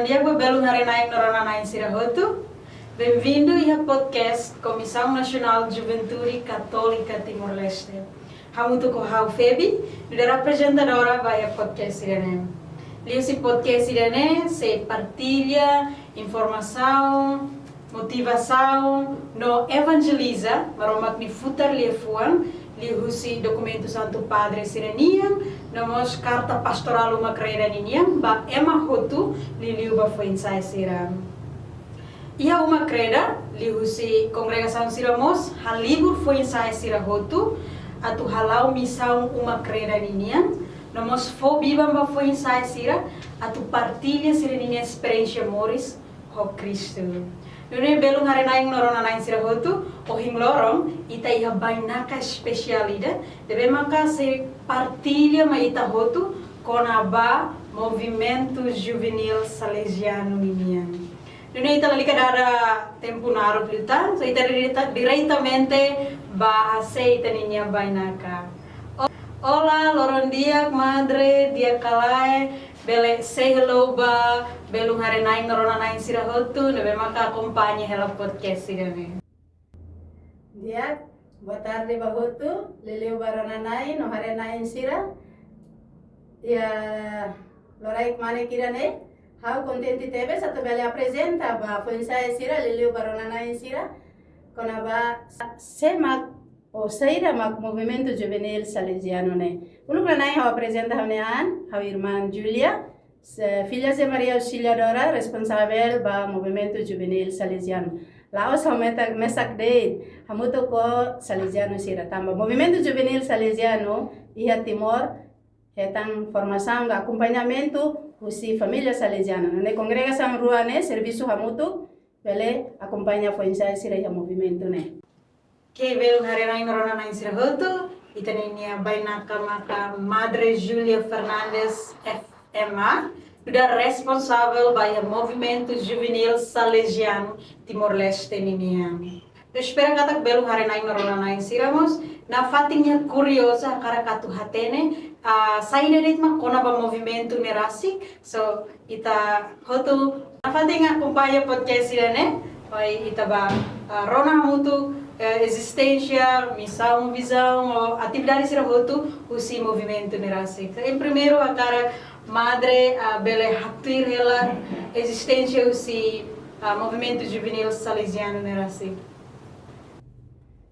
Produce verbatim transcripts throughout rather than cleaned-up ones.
Di'ak ba belun haree-na'in no rona-na'in sira hotu. Benvindu iha podcast Komisaun Nasionál Juventude Katólika Timor-Leste. Hamutuk ho ha'u Febi, nu'udar aprezentadora ba iha podcast ida-ne'e. Liuhusi podcast ida-ne'e sei partilla informasaun, motivasaun no evanjeliza Maromak nia futar liafuan, liuhusi dokumentu Santu Padre sira-nian, no mós karta pastorál Uma Kreda ninian ba ema hotu liuliu ba foin-sa'e sira. Iha Uma Kreda, liuhusi kongregasaun sira mós halibur foin-sa'e sira hotu atu hala'o misaun Uma Kreda ninian, no mós fó biban ba foin-sa'e sira atu partilla sira-ninia esperiénsia moris ho Kristu. Nune'e belun haree-na'in no rona-na'in sira hotu, ohin loron ita iha bainaka espesiál ida, ne'ebé maka sei partilla mai ita hotu kona-ba Movimentu Juvenil Salesianu ninian. Nune'e ita lalika dada tempu naruk liután, so ita direta-, diretamente ba hasai ita-ninia bainaka. O-, olá, loron di'ak, Madre, di'ak ka lae, bele say hello ba belun haree-na'in no rona-na'in sira hotu ne'ebé maka akompaña hela podcast ida-ne'e. Di'ak, boa tarde ba hotu, liuliu ba rona-na'in no haree-na'in sira. Iha loraik mane ida-ne'e, ha'u kontente tebes atu bele aprezenta ba foin-sa'e sira, liuliu ba rona-na'in sira, kona-ba sa-, sé mak, ou saida mak Movimentu Juvenil Salesianu ne'e. Uluk nanain ha'u aprezenta ha'u-nia an, ha'u irmán Julia, se-, filha José Maria Auxiliadora, responsavel ba Movimentu Juvenil Salesianu. La'ós ha'u meta-, mesak de'it, hamutuk ho Salesianu sira tanba Movimentu Juvenil Salesianu iha Timor hetan formasaun ka akompañamentu husi família Salesianu. Nune'e kongregasaun rua ne'e servisu hamutuk, bele akompaña foin-sa'e sira iha movimentu ne'e. Oke, belun haree-na'in no rona-na'in sira hotu, ita-ninia bainaka maka Madre Julia Fernandes, F M A, nu'udar responsavel ba iha Movimentu Juvenil Salesianu Timor-Leste ninian. Ha'u espera katak belun haree-na'in no rona-na'in sira mós nafatin iha kuriozu hakarak atu hatene, ah, saida de'it mak kona-ba movimentu ne'e rasik. So, ita hotu nafatin akompaña podcast ida-ne'e, hodi ita bá, ah, rona hamutuk, eh, ezisténsia, misaun, vizaun, no atividade sira hotu husi movimentu ne'e rasik. So, em primeiru, hakarak Madre, ah, bele haktuir hela ezisténsia husi, ah, Movimentu Juvenil Salesianu ne'e rasik.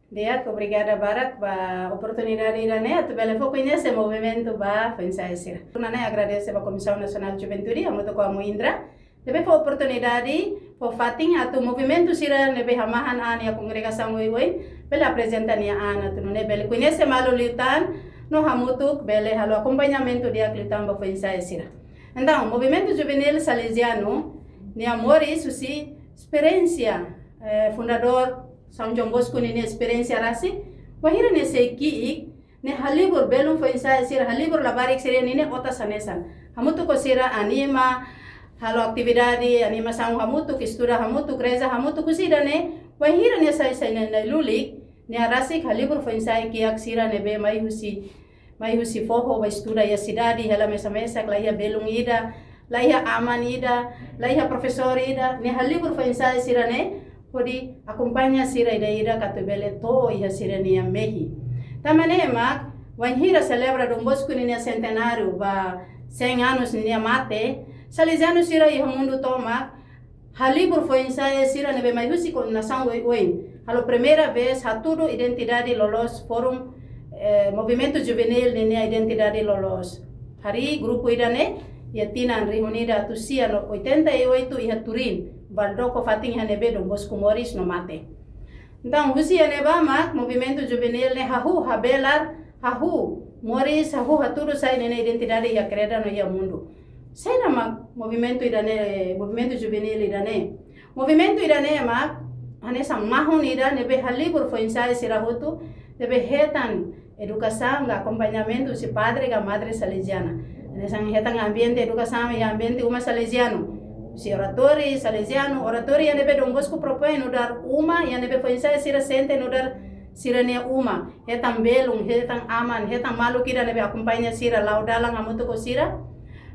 Di'ak, obrigada barak ba oportunidade ida-ne'e atu bele fó koñese movimentu ba foin-sa'e sira. Nune'e agradese ba Komisaun Nasionál Juventude, hamutuk ho Amu Indra, ne'ebé fó oportunidade, fó fatin atu movimentu sira ne'ebé hamahan an iha kongregasaun oioin, bele aprezenta nia an atu nune'e bele koñese malu liután, no hamutuk bele halo akompañamentu di'ak liután ba foin-sa'e sira. Entaun, Movimentu Juvenil Salesianu, nia moris husi esperiénsia, eh, fundadór São João Bosco ninia esperiénsia rasik, wainhira nia sei ki'ik, nia halibur belun foin-sa'e sira, halibur labarik sira ninia otas hanesan. Hamutuk ho sira anima, halo atividade, animasaun hamutuk, estuda hamutuk, reza hamutuk, husi ida-ne'e, wainhira nia sai, sai nai, nai lulik, nia rasik halibur foin-sa'e kiak sira ne'ebé mai husi, mai husi foho, bá estuda iha sidade, hela mesak-mesak, la iha belun ida, la iha aman ida, la iha profesór ida, nia halibur foin-sa'e sira-ne'e, hodi akompaña sira ida-idak atu bele to'o iha sira-nia mehi. Tanba ne'e mak, wainhira selebra Dom Bosco ninia sentenáriu ba cem anos ninia mate, Salesianu sira iha mundu tomak, halibur foin-sa'e sira ne'ebé mai husi nasaun oioin. Halo primeira vez hatudu identidade loloos forum, eh, Movimentu Juvenil ninia identidade loloos. Harii grupu ida-ne'e, iha tinan rihun ida atus sia no oitenta e oito iha Turin, Valdocco fatin iha ne'ebé Dom Bosco moris no mate. Entaun, husi iha ne'ebá mak Movimentu Juvenil ne'e hahú habelar, hahú moris, hahú hatudu sai ninia identidade iha kreda no iha mundu. Saida mak movimentu ida-ne'e, Movimentu Juvenil ida-ne'e? Movimentu ida-ne'e mak hanesan mahon ida ne'ebé halibur foin-sa'e sira hotu, ne'ebé hetan edukasaun ka akompañamentu husi padre ka madre Salesiana. Hanesan hetan ambiente edukasaun iha ambiente uma Salesianu. Husi oratóriu Salesianu, oratóriu iha ne'ebé Dom Bosco propoin nu'udar uma, iha ne'ebé foin-sa'e sira sente nu'udar sira-nia uma. Hetan belun, hetan aman, hetan maluk ida ne'ebé akompaña sira, la'o dalan hamutuk ho sira.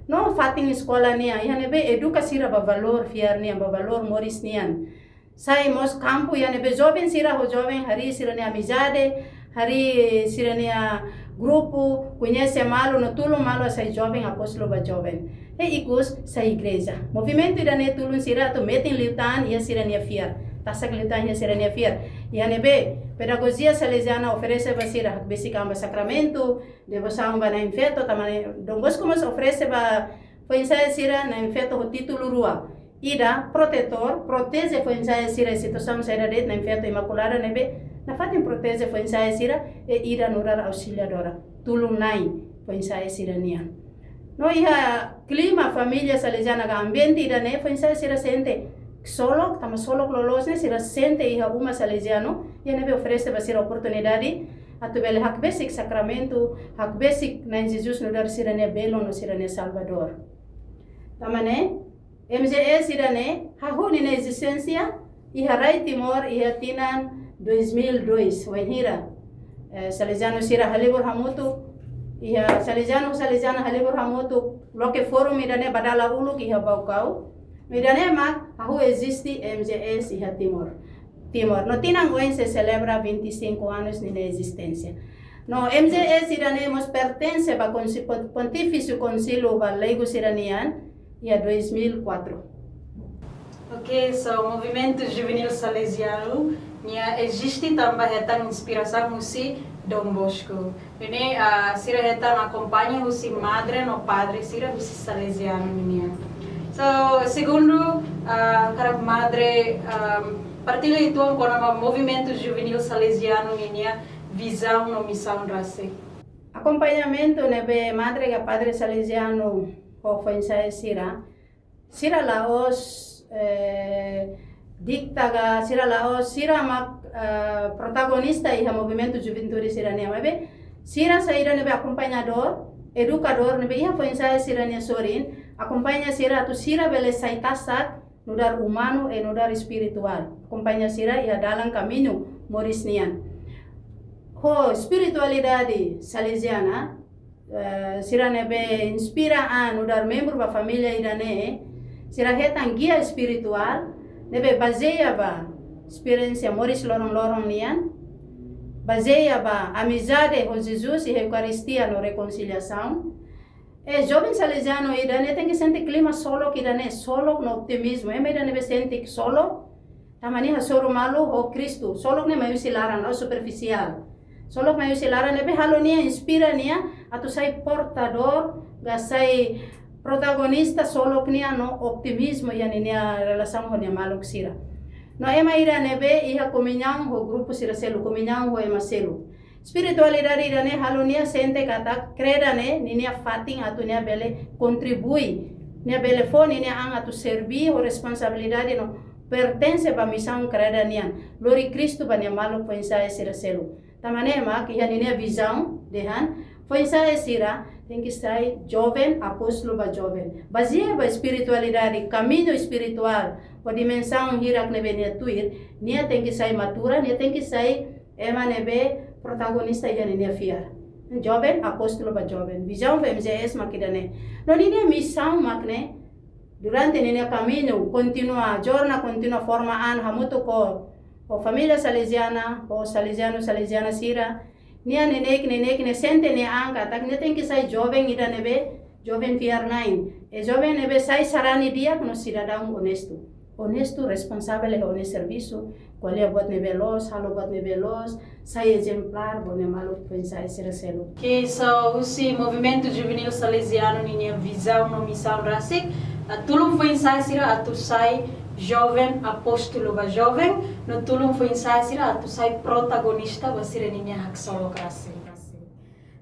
No fatin eskola nian, iha ne'ebé eduka sira ba valór fiar nian, ba valór moris nian. Sai mós kampu iha ne'ebé joven sira ho joven harii sira-nia amizade, harii sira-nia grupu, koñese malu no tulun malu sai joven apóstolu ba joven. I ikus sai igreja. Movimentu ida-ne'e tulun sira atu metin liután iha sira-nia fiar. Tasak liután iha sira-nia fiar. Iha ne'ebé pedagojia Salesiana oferese ba sira hakbesik an ba sakramentu, devosaun ba Na'in Feto, tanba Dom Bosco mós oferese ba foin-sa'e sira Na'in Feto ho títulu rua. Ida, protetór, proteje foin-sa'e sira iha situasaun saida de'it, Na'in Feto Imakulada ne'ebé nafatin proteje foin-sa'e sira, i ida nu'udar auxiliadora, tulun-na'in foin-sa'e sira nian. No iha klima família Salesiana ka ambiente ida-ne'e foin-sa'e sira sente ksolok, tanba ksolok loloos ne'e sira sente iha uma Salesianu, iha ne'ebé oferese ba sira oportunidade atu bele hakbesik sakramentu, hakbesik Na'in Jesus nu'udar sira-nia belun no sira-nia Salvadór. Tanba ne'e, M J S ida-ne'e hahú ninia ezisténsia iha rai Timor iha tinan dois mil e dois, wainhira, eh, Salesianu sira halibur hamutuk, iha Salesianu, Salesiana halibur hamutuk, loke forum ida-ne'e ba dala uluk iha Baucau. Ida-ne'e mak hahú eziste M J S iha Timor. Timor. No tinan oin sei selebra vinte e cinco anos ninia ezisténsia. No M J S ida-ne'e mós pertense ba konsi-, pon-, Pontifísiu Konsíliu ba Leigu sira-nian iha dois mil e quatro. Ok, so Movimentu Juvenil Salesianu nia eziste tanba hetan inspirasaun husi Dom Bosco. Ne'e, ah, sira hetan akompaña husi madre no padre sira husi Salesianu nian. So, segundu, ah, hakarak madre, ah, partilla uitoan kona-ba Movimentu Juvenil Salesianu ninia vizaun no misaun rasik. Akompañamentu ne'ebé madre ka padre Salesianu ho foin-sa'e sira, sira la'ós, eh, dikta ka, sira la'ós, sira mak, eh, protagonista iha movimentu juventude sira-nian, maibé sira saida ne'ebé akompañadór, edukadór ne'ebé iha foin-sa'e sira-nia sorin, akompaña sira atu sira bele sai tasak nu'udar umanu i nu'udar espirituál. Akompaña sira iha dalan kamiñu moris nian. Ho espiritualidade Salesiana, eh, sira ne'ebé inspira an nu'udar membru ba família ida-ne'e, sira hetan gia espirituál ne'ebé bazeia ba esperiénsia moris loron-loron nian, bazeia ba amizade ho Jesus iha Eukaristia no rekonsiliasaun. I joven Salesianu ida-ne'e tenke sente klima ksolok ida-ne'e, ksolok no optimizmu. Ema ida ne'ebé sente ksolok, tanba nia hasoru malu ho Kristu. Ksolok ne'e mai husi laran, la'ós superfisiál. Ksolok mai husi laran ne'ebé halo nia, inspira nia atu sai portadór, ka sai protagonista ksolok nian no optimizmu iha ninia relasaun ho nia maluk sira. No ema ida ne'ebé iha komuñaun ho grupu sira seluk, komuñaun ho ema seluk. Espiritualidade ida-ne'e halo nia sente katak kreda ne'e ninia fatin atu nia bele kontribui, nia bele fó ninia an atu serví ho responsabilidade no pertense ba misaun kreda nian, lori Kristu ba nia maluk foin-sa'e sira seluk. Tanba ne'e mak iha ninia vizaun dehan foin-sa'e sira tenke sai joven apóstolu ba joven. Bazeia ba espiritualidade, kamiñu espirituál, ho dimensaun hirak ne'ebé nia tuir, nia tenke sai matura, nia tenke sai ema ne'ebé protagonista iha ninia fiar. Joven apóstolu ba joven. Vizaun ba M J S mak ida-ne'e. No ninia misaun mak ne'e, durante ninia kamiñu, kontinua, jorna, kontinua forma an hamutuk ho, ho família Salesiana, ho Salesianu, Salesiana sira. Nia neineik, neineik, nia sente nia an katak nia tenke sai joven ida ne'ebé joven fiar-na'in. I joven ne'ebé sai sarani di'ak no sidadaun onestu. Onestu, responsavel iha nia servisu, ko'alia buat ne'ebé loos, halo buat ne'ebé loos, sai ezemplár ba nia maluk foin-sa'e sira seluk. Ok, so husi Movimentu Juvenil Salesianu ninia vizaun no misaun rasik, ah, tulun foin-sa'e sira atu sai joven apóstolu ba joven, no tulun foin-sa'e sira atu sai protagonista ba sira ninia haksolok rasik.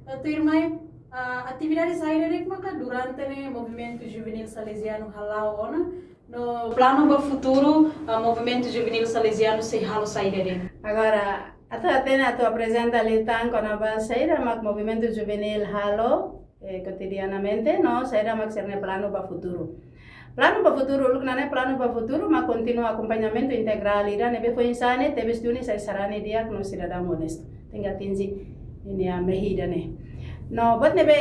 Atu irmai, ah, atividade saida de'it maka durante ne'e Movimentu Juvenil Salesianu hala'o ona, no planu ba futuru, ah, Movimentu Juvenil Salesianu sei halo saida de'it? Agora, atu hatene, atu aprezenta liután kona-ba saida mak Movimentu Juvenil halo, eh, kotidianamente, no saida mak sira-nia planu ba futuru. Planu ba futuru, uluk ne'e planu ba futuru mak kontinua akompañamentu integrál ida ne'ebé foin-sa'e ne'e tebes duni sai sarani di'ak no sidadaun onestu. Tenke atinje ninia mehi ida-ne'e. No buat ne'ebé,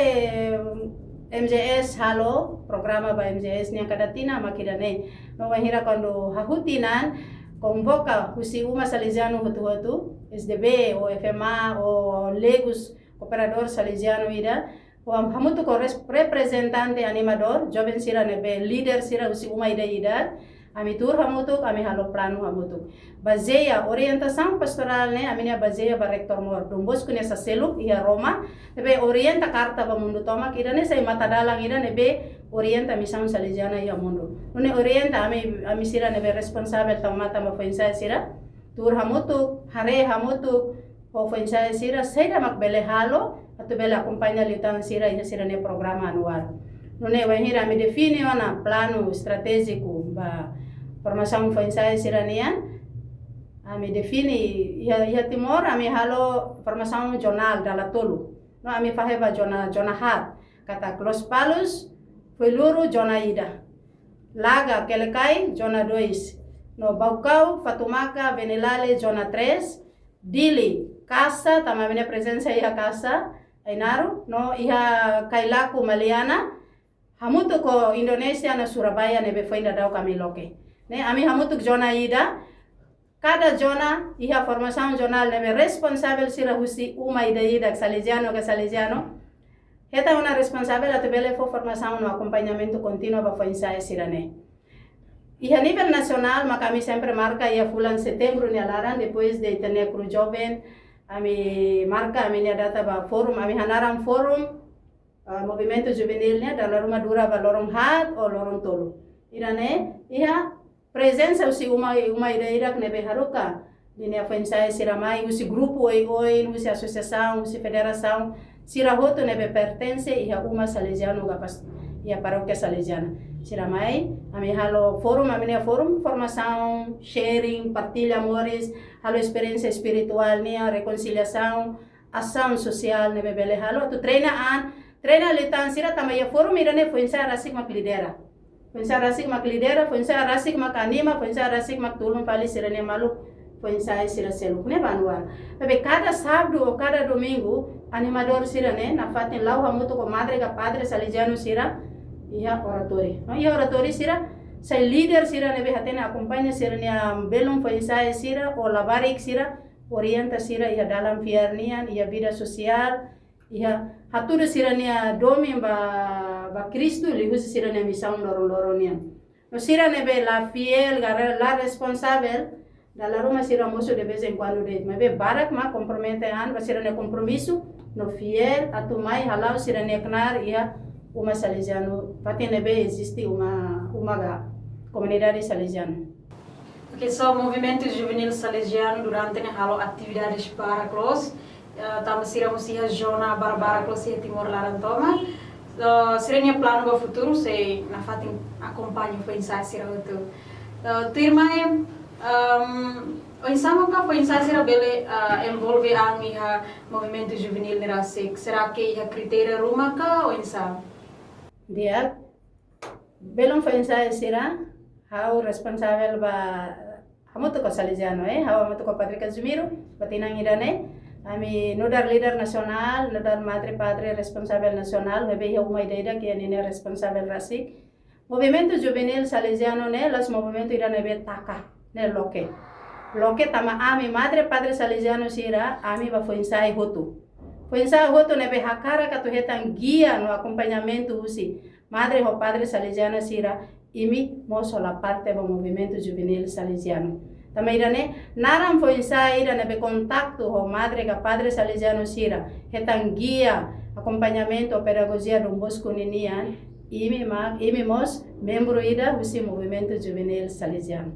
em, M J S halo programa ba M J S nian kada tinan mak ida-ne'e. No wainhira kuandu hahú tinan, konvoka husi uma Salesianu hotu-hotu, S D B, ou F M A, ou Legus, kooperadór Salesianu ida, ou hamutuk ho res-, reprezentante animadór, joven sira ne'ebé líder sira husi uma ida-idak, ami tuur hamutuk, ami halo planu hamutuk. Bazeia orientasaun pastorál ne'e, ami-nia bazeia ba Reitór Mor, Dom Bosco nia saseluk iha Roma, ne'ebé orienta karta ba mundu tomak, ida-ne'e sai matadalan ida ne'ebé orienta misaun Saleziana iha mundu. Nune'e orienta ami, ami sira ne'ebé responsavel tau matan ba foin-sa'e sira, tuur hamutuk, haree hamutuk, ho foin-sa'e sira, saida mak bele halo, atu bele akompaña liután sira iha sira-nia programa anuál. Nune'e wainhira ami define ona planu estratéjiku ba formasaun foin-sa'e sira nian, ami define iha, iha Timor, ami halo formasaun zonál dala tolu. No ami fahe ba zona, zona haat, katak Lospalos, Fuiloro, zona ida. Laga, Quelicai, zona dois. No Baucau, Fatumaka, Venilale, zona três. Dili, Kasa, tanba ami-nia prezensa iha Kasa, Ainaro, no iha Cailaco, Maliana, hamutuk ho Indonézia no Surabaya ne'ebé foin daudauk ami loke. Ne'e, ami hamutuk zona ida, kada zona iha formasaun zonál ne'ebé responsavel sira husi uma ida-idak Salezianu ka Saleziana. Hetan ona responsavel atu bele fó formasaun no akompañamentu kontínuu ba foin-sa'e sira-ne'e. Iha nivel nasionál, mak ami sempre marka iha fulan setembru nia laran, depois de ita-nia Cruz Joven, ami marka ami-nia data ba forum, ami hanaran forum, ah, movimentu juvenil nian, dala ruma dura ba loron haat ou loron tolu. Ida-ne'e, iha prezensa husi uma, uma ida-idak ne'ebé haruka ninia foin-sa'e sira mai, husi grupu oioin, husi asosiasaun, husi federasaun, sira hotu ne'ebé pertense iha uma Salezianu ka pas-, iha parókia Saleziana. Sira mai, ami halo forum, ami-nia forum, formasaun, sharing, partilla moris, halo esperiénsia espirituál nian, rekonsiliasaun, asaun sosiál ne'ebé bele halo, atu treina an, treina liután sira tanba iha forum ida-ne'e foin-sa'e rasik mak lidera. Foin-sa'e rasik mak lidera, foin-sa'e rasik mak anima, foin-sa'e rasik mak tulun fali sira-nia maluk, foin-sa'e sira seluk ne'e ba anuál. Tapi kada sábadu ou kada domingu, animadór sira-ne'e nafatin la'o hamutuk ho madre ka padre Salezianu sira iha oratóriu. No iha oratóriu sira sai líder sira ne'ebé hatene akompaña sira-nia belun foin-sa'e sira ou labarik sira, orienta sira iha dalan fiar nian, iha vida sosiál, iha hatudu sira-nia domin ba, ba Kristu, liuhusi sira-nia misaun loron-loron nian. No sira ne'ebé la fiél, ka re-, la responsavel, dala ruma sira mosu de vez em quando de'it. Maibé barak mak kompromete an ba sira-nia kompromisu, no fiél, atu mai hala'o sira-nia knaar iha uma Salezianu, fatin ne'ebé eziste uma, uma ka komunidade Saleziana. Ok, so movimentu juvenil Salezianu durante ne'e halo atividades barak loos, eh, tanba sira mós iha zona barak-barak loos iha Timor laran tomak. So, sira-nia planu ba futuru sei nafatin akompaña foin-sa'e sira hotu. Eh, tuirmai, ehm, oinsá maka foin-sa'e sira bele, eh, envolve an iha movimentu juvenil ne'e rasik? Será que iha kritéria ruma ka oinsá? Di'ak, belun foin-sa'e sira, ha'u responsavel ba hamutuk ho Salezianu, eh, ha'u hamutuk ho Padre Casimiro, ba tinan ida-ne'e, ami nu'udar líder nasionál, nu'udar madre padre responsavel nasionál, maibé iha uma ida-idak iha ninia responsavel rasik. Movimentu juvenil Salezianu ne'e, la'ós movimentu ida ne'ebé taka, ne'e loke. Loke tanba ami madre padre Salezianu sira, ami ba foin-sa'e hotu. Foin-sa'e hotu ne'ebé hakarak atu hetan gia no akompañamentu husi madre ho padre Saleziana sira, imi mós hola parte ba movimentu juvenil Salezianu. Tanba ida-ne'e, naran foin-sa'e ida ne'ebé kontaktu ho madre ka padre Salezianu sira, hetan gia, akompañamentu, pedagojia Dom Bosco ninian, imi ma, imi mós membru ida husi movimentu juvenil Salezianu.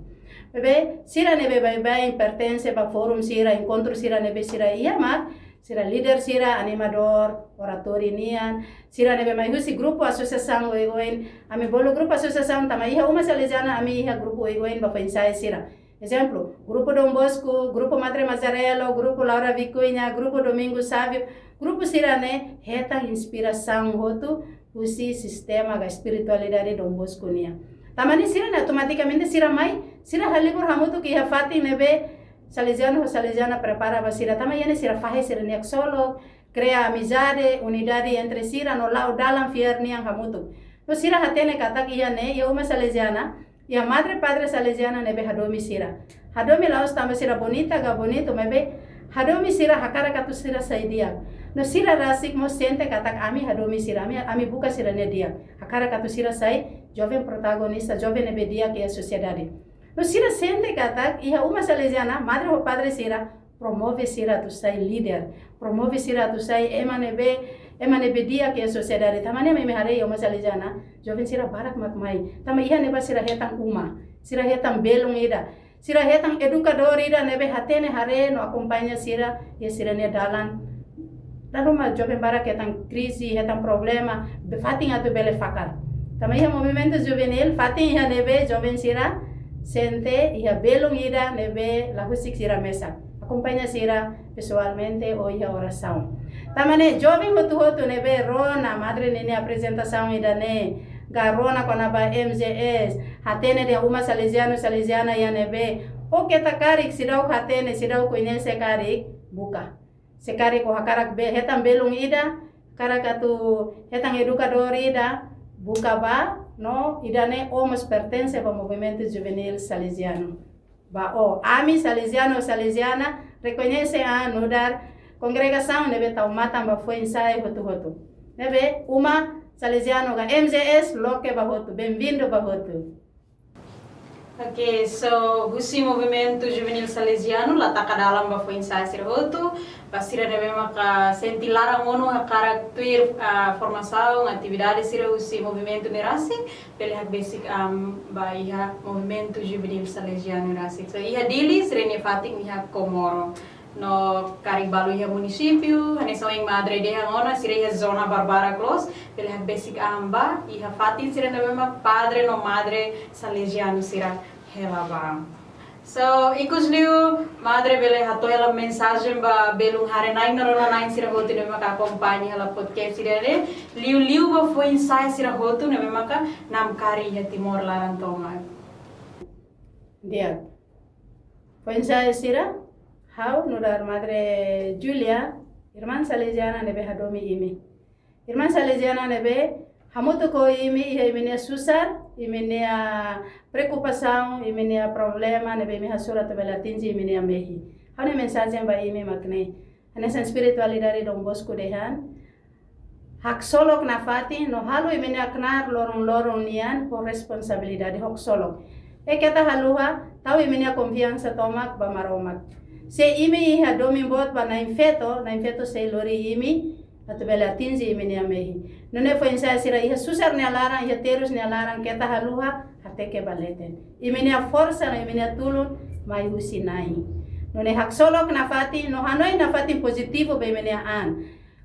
Maibé, sira ne'ebé baibain pertense ba forum sira, enkontru sira ne'ebé sira iha mak, sira líder sira, animadór, oratóriu nian, sira ne'ebé mai husi grupu asosiasaun oioin, ami bolu grupu asosiasaun tanba iha uma Saleziana, ami iha grupu oioin ba foin-sa'e sira. Ezemplu, grupu Dom Bosco, grupu Madre Mazzarello, grupu Laura Vicuña, grupu Domingos Sávio, grupu sira-ne'e hetan inspirasaun hotu husi sistema ka espiritualidade Dom Bosco nian. Tanba ne'e sira-ne'e automatikamente sira mai, sira halibur hamutuk iha fatin ne'ebé Salezianu ho Saleziana prepara ba sira. Tanba iha ne'e sira fahe sira-nia ksolok, kria amizade, unidade entre sira no la'o dalan fiar nian hamutuk. No sira hatene katak iha ne'e, iha uma Salesiana, iha madre padre Salesiana ne'ebé hadomi sira. Hadomi la'ós tanba sira bonita ka bonitu, maibé hadomi sira hakarak atu sira sai di'ak. No sira rasik mós sente katak ami hadomi sira, ami, ami buka sira-nia di'ak. Hakarak atu sira sai joven protagonista, joven ne'ebé di'ak iha sosiedade. No sira sente katak iha uma Salesiana, madre ho padre sira promove sira atu sai líder, promove sira atu sai ema ne'ebé, ema ne'ebé di'ak iha sosiedade. Tanba ne'e mak imi haree iha uma Salesiana, joven sira barak mak mai. Tanba iha ne'ebá sira hetan uma, sira hetan belun ida, sira hetan edukadór ida ne'ebé hatene, haree no akompaña sira iha sira-nia dalan. Dala ruma joven barak hetan krize, hetan problema, be fatin atu bele fakar. Tanba iha movimentu juvenil, fatin iha ne'ebé joven sira sente iha belun ida ne'ebé la husik sira mesak. Akompaña sira pesoalmente ou iha orasaun. Tanba ne'e joven hotu-hotu ne'ebé rona madre ninia aprezentasaun ida-ne'e, ka rona kona-ba M J S, hatene dehan uma Salesianu, Salesiana iha ne'ebé, ou keta karik, seidauk hatene, seidauk koñese karik, buka. Se karik ó hakarak be, hetan belun ida, hakarak atu hetan edukadór ida, buka bá, no ida-ne'e ó mós pertense ba movimentu juvenil Salesianu. Ba ó, ami Salesianu, Salesiana, rekoñese an nu'udar kongregasaun ne'ebé tau matan ba foin-sa'e hotu-hotu. Ne'ebé uma Salesianu ka M J S loke ba hotu, benvindu ba hotu. Ok, so husi Movimentu Juvenil Salesianu la taka dalan ba foin-sa'e sira hotu, ba sira ne'ebé maka sente laran monu hakarak tuir, ah, formasaun, atividade sira husi movimentu ne'e rasik, bele hakbesik an ba iha Movimentu Juvenil Salesianu rasik. So iha Dili, sira-nia fatin iha Comoro. No karik balu iha munisípiu, hanesan ohin madre dehan ona, sira iha zona barbarak loos, bele hakbesik an ba iha fatin sira ne'ebé mak padre no madre Salesianu sira hela ba. So, ikusliu madre bele hato'o hela mensajen ba belun hare-na'in no rona-na'in sira hotu ne'ebé maka akompaña hela podcast sira-ne'e, liuliu ba foin-sa'e sira hotu ne'ebé maka namkari iha Timor laran tomak. Di'ak. Foin-sa'e sira, ha'u nu'udar madre Julia, irmán Salesiana ne'ebé hadomi imi. Irmán Salesiana ne'ebé hamutuk ho imi iha imi-nia susar, imi-nia preokupasaun, imi-nia problema ne'ebé imi hasoru atu bele atinje imi-nia mehi. Ha'u-nia mensajen ba imi mak ne'e. Hanesan espiritualidade Don Bosco dehan, haksolok nafatin no halo imi-nia knaar loron-loron nian ho responsabilidade, haksolok. I keta haluha, tau imi-nia konfiansa tomak ba Maromak. Se imi iha domin boot ba na'in-feto, na'in-feto sei lori imi atu bele atinje imi-nia mehi. Nune'e foin-sa'e sira iha susar nia laran, iha terus nia laran, keta haluha hateke ba leten. Imi-nia forsa no imi-nia tulun mai husi Na'i. Nune'e haksolok nafatin no hanoin nafatin pozitivu ba imi-nia an.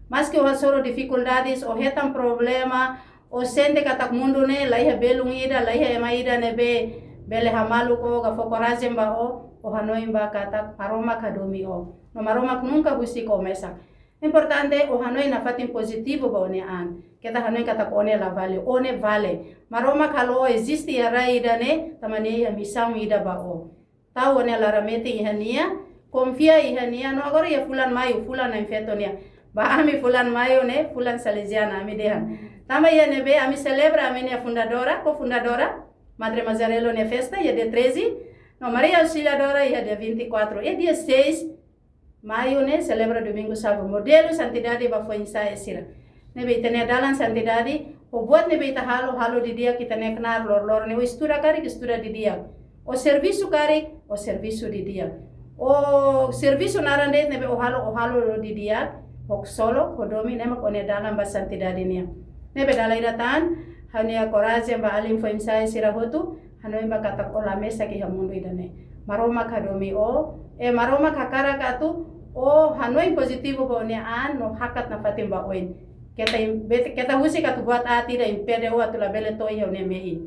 Maski ó hasoru difikuldades, ó hetan problema, ó sente katak mundu ne'e la iha belun ida, la iha ema ida ne'ebé bele hamaluk ó ka fó korajen ba ó, ó hanoin ba katak Maromak hadomi ó. No Maromak nunka husik ó mesak. Importante ó hanoin nafatin pozitivu ba ó-nia an. Keta hanoin katak ó ne'e la vale, ó ne'e vale. Maromak halo ó eziste iha rai ida-ne'e, tanba nia iha misaun ida ba ó. Tau ó-nia laran-metin iha nia, konfia iha nia, no agora iha fulan Maiu, fulan na'in-feto nian. Ba ami fulan Maiu ne'e fulan Salesiana, ami dehan. Tanba iha ne'ebé ami selebra ami-nia fundadora, ko-fundadora, Madre Mazzarello nia festa iha dia treze, no Maria Auxiliadora iha dia vinte e quatro, iha dia seis Maiu ne'e selebra Domingu Xavier, modelu santidade ba foin-sa'e sira. Ne'ebé ita-nia dalan santidade, ho buat ne'ebé ita halo, halo didi'ak, ita-nia knaar loron-loron ne'e, ó estuda karik, estuda didi'ak. Ó servisu karik, ó servisu didi'ak. Ó servisu naran de'it ne'ebé ó halo, ó halo didi'ak, haksolok, ho domin, ne'e mak ó-nia dalan ba santidade nian. Ne'ebé dala ida tan, ha'u-nia korajen ba alin foin-sa'e sira hotu, hanoin ba katak ó la mesak iha mundu ida-ne'e. Maromak hadomi ó, i Maromak hakarak atu ó hanoin pozitivu ba ó-nia an no hakat nafatin ba oin. Keta im-, bet-, keta husik atu buat aat ida impede ó atu labele to'o iha ó-nia mehi.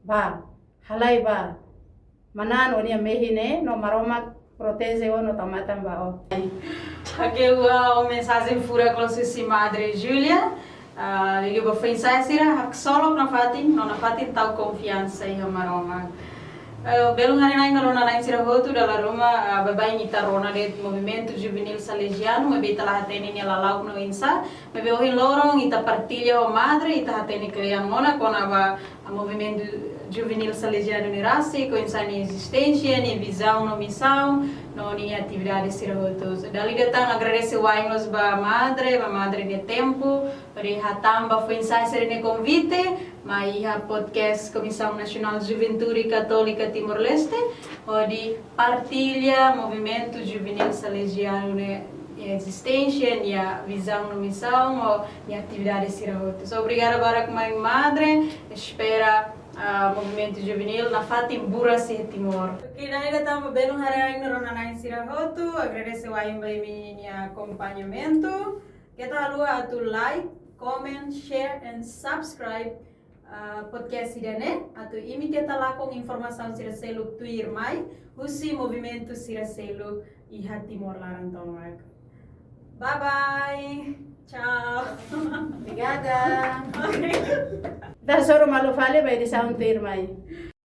Bá, halai bá. Manán ó-nia mehi ne'e, no Maromak proteje ó no tau matan ba ó. Oke, uau, mensajen furak loos husi Madre Julia. Ah, liuliu ba foin-sa'e sira, haksolok nafatin, no nafatin tau konfiansa iha Maromak. Eh, belun haree-na'in no rona-na'in sira hotu, dala ruma, ah, baibain ita rona de'it Movimentu Juvenil Salezianu, maibé ita la hatene nia lala'ok no oinsá, maibé ohin loron ita partilla ho madre, ita hatene kle'an ona kona-ba, ah, Movimentu Juvenil Salezianu ne'e rasik, oinsá nia ezisténsia, nia vizaun no misaun, no nia atividade sira hotu. Dala ida tan agradese wa'in loos ba madre, ba madre nia tempu, hodi hatán ba foin-sa'e sira-nia konvite, mai iha podcast Komisaun Nasionál Juventude Katólika Timor-Leste, hodi partilla Movimentu Juvenil Salezianu nia, nia ezisténsia, nia vizaun no misaun, ho nia atividade sira hotu. So, obrigada barak mai madre, espera, ah, Movimentu Juvenil nafatin buras iha Timor. Oke, dala ida tan ba belun haree-na'in no rona-na'in sira hotu, agradese wa'in ba imi-nia akompañamentu. Keta haluha atu like, comment, share, and subscribe, ah, podcast ida-ne'e, atu imi keta lakon informasaun sira seluk tuirmai, husi movimentu sira seluk iha Timor laran tomak. Bye bye. Tchau. Obrigada. Ita hasoru malu fali ba edisaun tuirmai.